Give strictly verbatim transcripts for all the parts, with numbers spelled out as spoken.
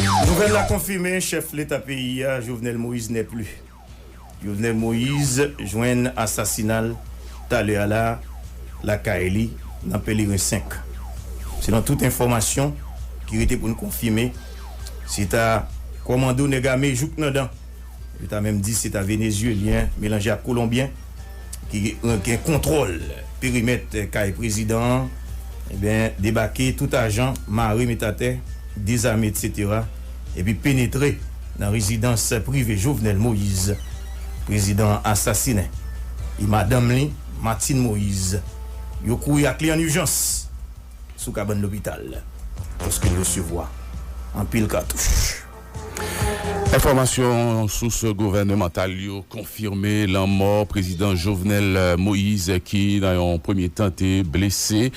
Nouvèl la konfime, chèf leta peyi a, Jovenel Moïse n'est plus. Jovenel Moïse jwenn asasina l talè a la, lakay li, nan Pèleren senk. Selon tout enfòmasyon ki rete pou n konfime, se ta kòmando nèg ame jouk nan dan. Yo ta menm di se ta Venezyelyen melanje ak Kolonbyen ki gen kontwòl perimèt kay prezidan an, ebyen, debake tout ajan, mare, met atè, dezame, etsetera, epi penetre nan rezidans prive Jovenel Moïse, prezidan an asasinen, e madanm li, Martine Moïse. Yo kouri ak li an ijans sou kabann lopital, kote l resevwa anpil katouch. Enfòmasyon sous gouvènemantal yo konfime lanmò prezidan Jovenel Moïse, ki nan yon premye tan te blese,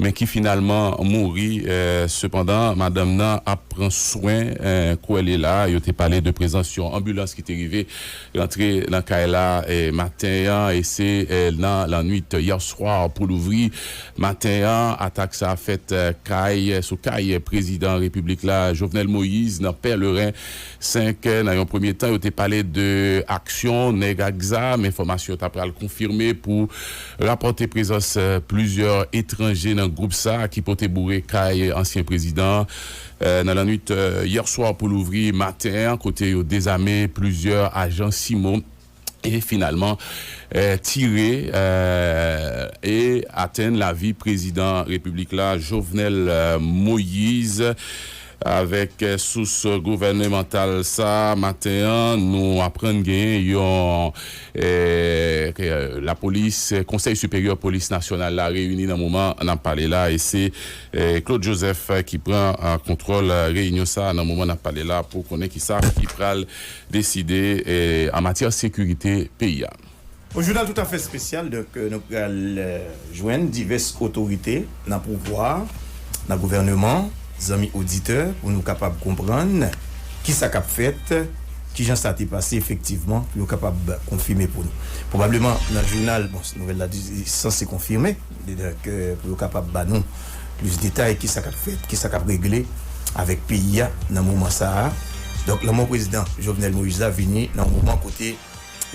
men ki finalman mouri. Eh, sepandan, madanm nan ap pran swen, eh, kou èl ye la. Yo te pale de prezans yon anbilans ki te rive rantre nan kay la, eh, maten an, e se, eh, nan lannwit yè swa pou louvri maten an. Atak sa a fèt, eh, kay, sou kay prezidan repiblik la, Jovenel Moïse, nan Pèleren senk. Nan yon premye tan, yo te pale de aksyon nèg ak zam. Enfòmasyon ta pral konfime pou rapòte prezans, eh, plizyè etranje nan gwoup sa a ki pote boure kay ansyen prezidan an. Eh, nan lannwit, eh, yè swa pou louvri maten an, kote yo dezame plizyè ajan simo e finalman, eh, tire, eh, e atenn lavi prezidan repiblik la, Jovenel, eh, Moïse. Avèk, eh, sous gouvènemantal sa maten an, nou aprann gen yon, eh, ke, eh, lapolis, Konsèy Siperyè Polis Nasyonal la reyini nan moman n ap pale la, e se, eh, Claude Joseph, eh, ki pran, eh, kontwòl, eh, reyinyon sa a nan moman n ap pale la pou konnen kisa ki pral deside, eh, an matyè sekirite peyi a. Yon jounal toutafè espesyal, donk, eh, nou pral, eh, jwenn divès otorite nan pouvwa, nan gouvèneman, zanmi oditè, pou nou kapab konprann kisa k ap fèt, kijan sa te pase efektivman, pou yo kapab konfime pou nou. Pwobableman, nan jounal, bon, nouvèl la di, sanse konfime, donk, eh, pou yo kapab ba nou plis detay, kisa k ap fèt, kisa k ap regle avèk peyi a nan moman sa a. Donk, lanmò prezidan Jovenel Moïse la vini nan yon moman kote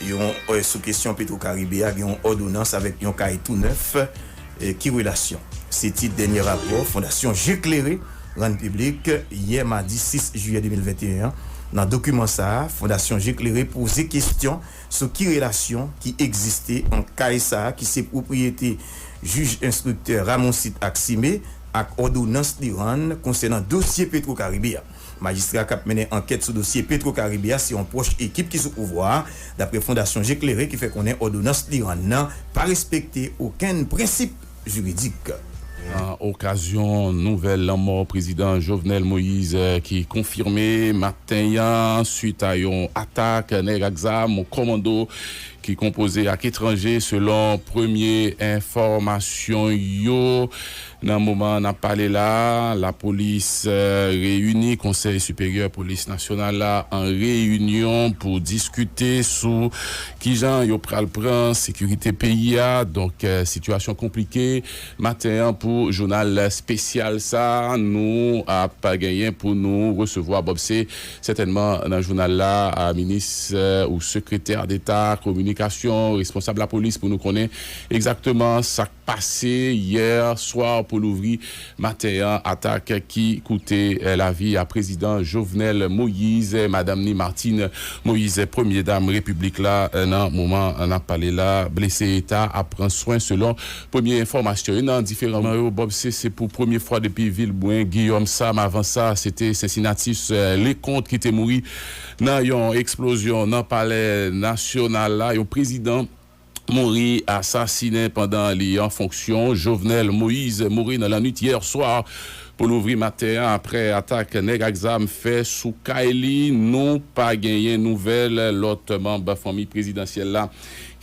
yon, eh, sou kesyon Petro Caribe a, gen yon òdonans avèk yon kay tou nèf, eh, ki relasyon. Se tit dènye rapò Fondasyon Je Klere rann piblik yè madi sis jiyè de mil venteyen an. Nan dokiman sa a, Fondasyon Je Klere poze kesyon sou ki relasyon ki egziste ant kay sa a, ki se pwopriyete jij enstriktè Ramoncite Accimé, ak òdonans li rann konsènan dosye Petro Caribe a. Majistra k ap mennen ankèt sou dosye Petro Caribe a se yon pwòch ekip ki sou pouvwa a, daprè Fondasyon Je Klere ki fè konnen òdonans li rann nan pa respekte okenn prensip jiridik. Nan okazyon nouvèl lanmò prezidan Jovenel Moïse, eh, ki konfime maten an, swit a yon atak nèg ak zam, kòmando, ki konpoze ak etranje, selon premye enfòmasyon yo. Nan moman n ap pale la, lapolis, eh, reyini, Konsèy Siperyè Polis Nasyonal la an reyinyon pou diskite sou kijan yo pral pran sekirite peyi a. Donk, eh, sitiyasyon konplike maten an pou jounal espesyal sa a. Nou ap genyen pou nou resevwa Bob C, sètènman nan jounal la, a minis, eh, ou sekretè deta kominikasyon, responsab lapolis pou nou konnen egzakteman sa k pase yè swa pou louvri maten an, atak ki koute, eh, lavi a prezidan Jovenel Moïse, eh, madanm ni Martine Moïse, premye dam repiblik la, eh, nan moman n ap pale la, blese eta ap pran swen selon premye enfòmasyon yo. Nan diferan moman yo, Bob C, se pou premye fwa depi vil mwen, Guillaume Sam, avan sa, se te Cincinnatus, eh, Leconte ki te mouri nan yon eksplozyon nan palè nasyonal la, yon prezidan mouri asasinen pandan li an fonksyon. Jovenel Moïse mouri nan lannwit yè swa pou louvri maten an aprè atak nèg ak zam fè sou kay li. Nou pa genyen nouvèl lòt manm fanmi prezidansyèl la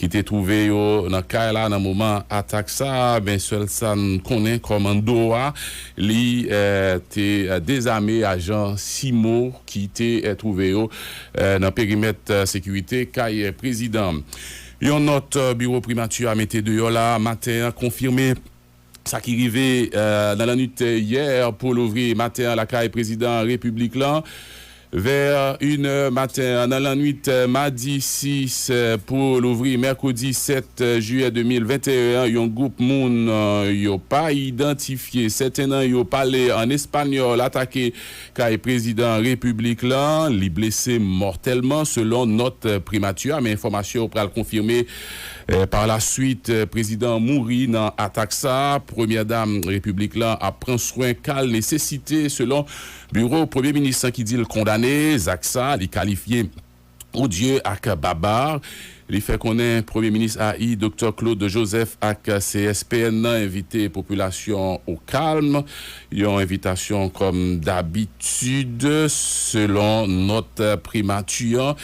ki te twouve yo nan kay la nan moman atak sa a. Men sèl sa n konnen, kòmando a, li, eh, te, eh, dezame ajan simo ki te, eh, twouve yo, eh, nan perimèt, eh, sekirite kay, eh, prezidan. Yon nòt, eh, biwo primati a mete deyò la maten an konfime Sa ki rive nan lannwit yè pou louvri maten an lakay prezidan repiblik lan. Vè inè maten an, nan lannwit madi sis pou louvri mèkredi sèt jiyè de mil venteyen an, yon gwoup moun yo pa idantifye, sèten nan yo pale ann espanyòl, atake kay prezidan repiblik lan. Li blese mòtèlman, selon nòt primati a, men enfòmasyon yo pral konfime. Palaswit, prezidan an mouri nan atak sa a. Premyè dam repiblik lan ap pran swen ka l nesesite, selon biwo premye minis lan ki di l kondane zak sa a, li kalifye odye ak babar. Li fè konnen premye minis a i, Doktè Claude Joseph, ak C S P N nan envite popilasyon o kalm, yon envitasyon kòm dabitid, selon nòt primati an,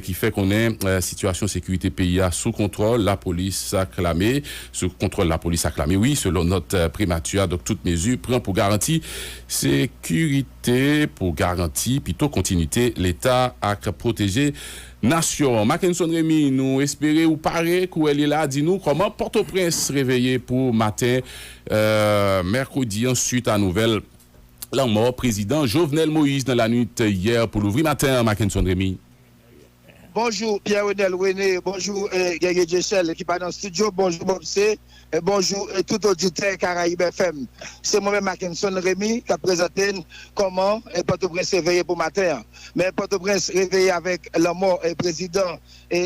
ki fè konnen sitiyasyon sekirite peyi a sou kontwòl lapolis ak lame. Sou kontwòl lapolis ak lame, wi, selon nòt primati a. Donk, tout mezi pran pou garanti sekirite, pou garanti pito kontinite Leta ak pwoteje nasyon an. Mackenson Remy, nou espere ou pare, kouwè li la, di nou kòman Pòtoprens reveye pou maten mèkredi an, swit a nouvèl lanmò prezidan Jovenel Moïse nan lannwit yè pou louvri maten an, Mackenson Remy. Bonjou Pierre Renel René, bonjou Guerrier Dieuseul ki pa nan estidyo, bonjou Bob C, bonjou tout oditè Karayib F M. Se mwen menm Mackenson Remy k ap prezante n kòman Pòtoprens reveye pou maten an. Men Pòtoprens reveye avèk lanmò prezidan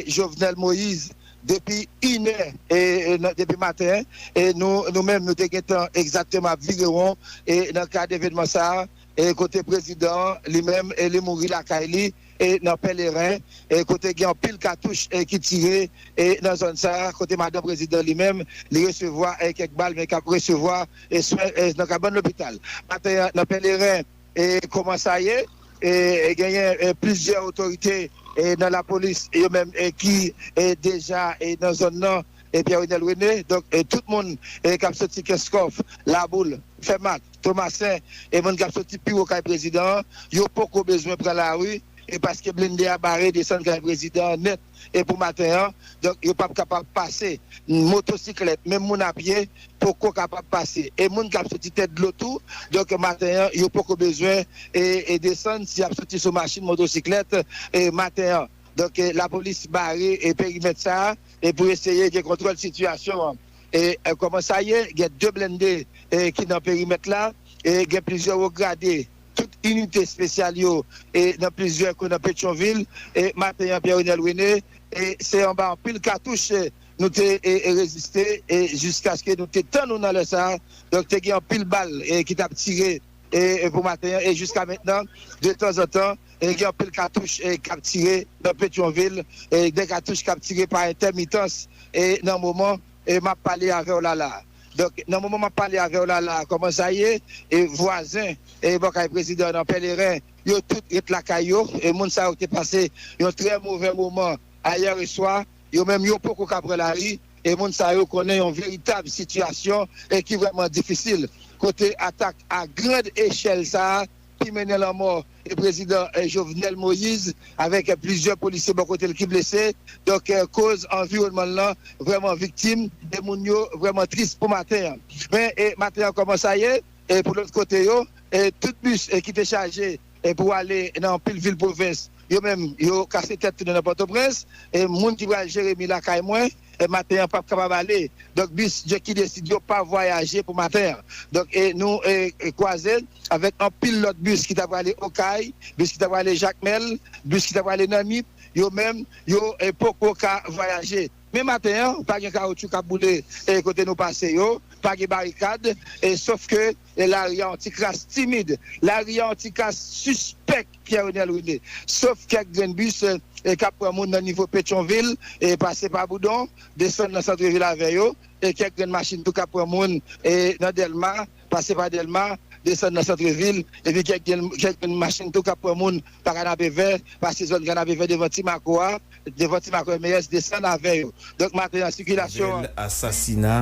Jovenel Moïse depi inè depi maten. E nou nou menm nou te gentan egzakteman ap vire won e nan kad evènman sa a, e kote prezidan an li menm e li mouri lakay li e nan Pèleren, e kote gen anpil katouch e ki tire e nan zòn sa a, kote madan prezidan li menm li resevwa e kèk bal men k ap resevwa e swen e nan kabann lopital. Maten an nan Pèleren, e kòman sa ye, e genyen e plizyè otorite e nan lapolis yo menm e ki e deja e nan zòn nan e Pierre Renel René. Donk e tout moun e k ap soti Kenskòf, Laboul, Fèmak, Tomasen, e moun k ap soti pi wo kay prezidan an, yo poko bezwen pran lari e paske blende a bare desann kay prezidan an nèt e pou maten an. Donk yo p ap kapab pase. Motosiklèt, menm moun a pye poko kapab pase. E moun k ap soti tèt dlo tou, donk maten an yo poko bezwen e desann si y ap soti sou machin, motosiklèt e maten an. Donk lapolis bare e perimèt sa a e pou eseye gen kontwòl sitiyasyon an. E kòman sa ye, gen de blende e ki nan perimèt la e gen plizyè wo grade, tout inite espesyal yo e nan plizyè kwen nan Petyonvil e maten an Pierre Renel René e se anba anpil katouch nou te e reziste e jiskaske nou te tann nou nan lè sa a. Donk te gen anpil bal e ki t ap tire e pou maten an e jiska mentnan detanzantan e gen anpil katouch e k ap tire nan Petyonvil e de katouch k ap tire pa entèmitans e nan moman e m ap pale avè w la la a. Donk nan moman m ap pale avè w la la a, kòman sa ye, e vwazen e bò kay prezidan nan Pèleren yo tout ret lakay yo e moun sa yo te pase yon trè movè moman ayè eswa. Yo menm yo poko ka pran lari e moun sa yo konnen yon veritab sitiyasyon e ki vrèman difisil kote atak a grand echèl sa a ki mennen lanmò e prezidan Jovenel Moïse avèk plizyè polisye bò kote l ki blese. Donk koz anviwònman l lan vrèman viktim e moun yo vrèman tris pou maten an. Men e maten an kòman sa ye e pou lòt kote yo e tout bis e ki te chaje e pou ale nan anpil vil pwovens yo menm yo kase tèt tounen nan Pòtoprens. E moun ki pral Jeremi lakay mwen e maten an p ap kapab ale. Donk bis Jackie Décide yo pa vwayaje pou maten an. Donk e nou e kwaze avèk anpil lòt bis ki ta prale Okay, bis ki ta prale Jakmèl, bis ki ta prale nan Nip, yo menm yo e poko ka vwayaje. Men maten an pa gen kawotchou k ap boule e kote nou pase yo, pa gen barikad e sof ke e lari a yon ti kras timid, lari a yon ti kras sispèk. Pierre Renel René. Sof kèk grenn bis e k ap pran moun nan nivo Petyonvil e pase pa Boudon, desann nan santrevil avè yo e kèk grenn machin tou k ap pran moun e nan Dèlma, pase pa Dèlma, desann nan santrevil epi kèk grenn kèk grenn machin tou k ap pran moun pa Kanapevè, pase zòn Kanapevè devan Ti Mako a, devan Ti Mako M E S desann avè yo. Donk maten an sikilasyon an. Nouvèl asasina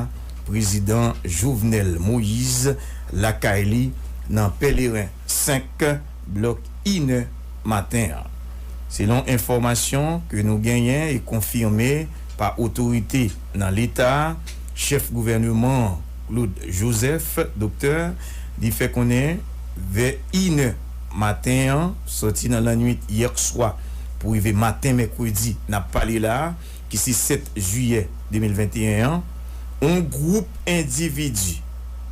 prezidan Jovenel Moïse lakay li nan Pèleren senk, blòk inè maten an. Selon enfòmasyon ke nou genyen e konfime pa otorite nan Leta, chèf gouvèneman an, Claude Joseph, doktè, li fè konnen vè inè maten an, sòti nan lannwit yè swa pou rive maten mèkredi n ap pale la a, ki se sèt jiyè de mil venteyen an, yon gwoup endividi,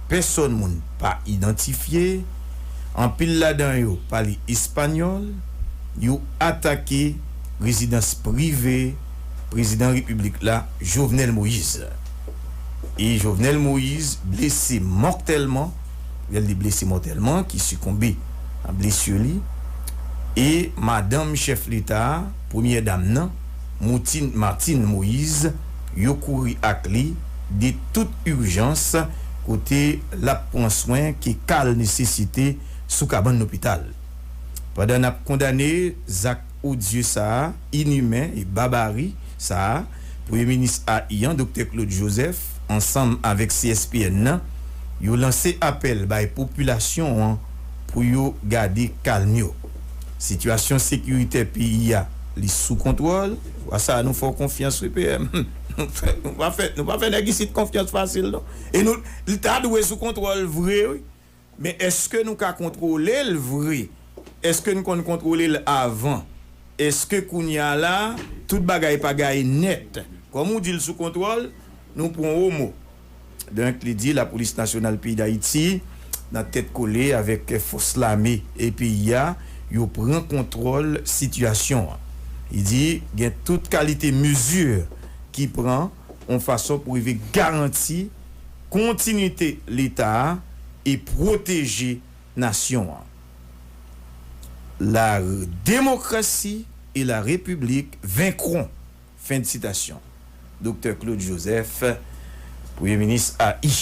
pèsòn moun pa idantifye, anpil ladan yo pale espanyòl, yo atake rezidans prive prezidan repiblik la, Jovenel Moïse. E Jovenel Moïse blese mòtèlman, lè l di blese mòtèlman, ki sikonbe a blesi li, e madanm chèf leta a, premyè dam nan, Moutin, Martine Moïse, yo kouri ak li de tout ijans kote l ap pran swen ke ka l nesesite sou kabann lopital. Pandan n ap kondane zak odye sa a, inimen e babari sa a, Premye Minis a I an, Doktè Claude Joseph, ansanm avèk C S P N nan, yo lanse apèl bay popilasyon an pou yo gade kalm yo. Sitiyasyon sekiritè peyi a, li sou kontwòl. Wa sa, nou fè w konfyans, wi, P M. Nou fè, nou pa fè, nou pa fè nèg isit konfyans fasil, non. E nou, li ta dwe sou kontwòl vre, wi. Men èske nou ka kontwole l vre? Èske n konn kontwole l avan? Èske kounye a la, tout bagay pa gaye nèt? Kòm ou di l sou kontwòl, nou pran w o mo. Donk, li di Lapolis Nasyonal peyi Dayiti, nan tèt kole avèk fòs lame e peyi a, yo pran kontwòl sitiyasyon an. Li di gen tout kalite mezi ki pran yon fason pou rive garanti kontinite Leta a e pwoteje nasyon an. La démocratie et la République vaincront. Fen de sitasyon. Doktè Claude Joseph, Premye Minis A I,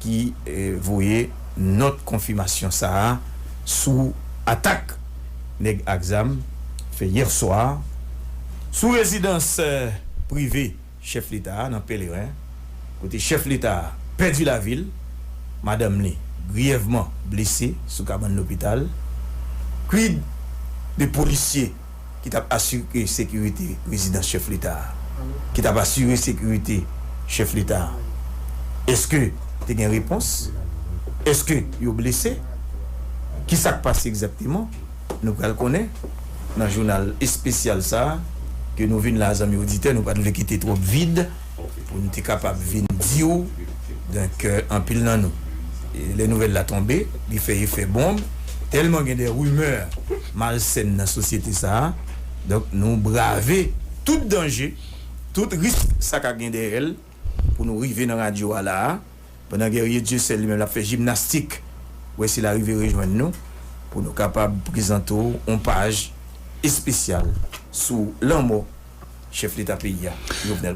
ki eh, voye nòt konfimasyon sa a sou atak nèg ak zam fè yè swa sou rezidans eh, prive chèf leta a nan Pèleren, kote chèf leta a pèdi lavi l, madanm li griyèvman blese sou kabann lopital, quid de polisye ki t ap asire sekirite rezidans chèf leta a, ki t ap asire sekirite chèf leta a? Èske te gen repons? Èske yo blese? Ki sa k pase egzakteman? Nou pral konnen nan jounal espesyal sa a ke nou vin la, zanmi oditè, nou pa t vle kite twòp vid pou nou te kapab vin di w, donk, euh, anpil nan nou. E lè nouvèl la tonbe, li fè efè bonb, tèlman gen de rimè malsèn nan sosyete sa a, donk nou brave tout danje, tout risk sa ka gen dèyè l pou nou rive nan radyo a la a. Pandan Guerrier Dieuseul li menm l ap fè jimnastik, wè si l a rive rejwenn nou pou nou kapab prezante w yon paj espesyal sou lanmò chèf leta peyi a, Jovenel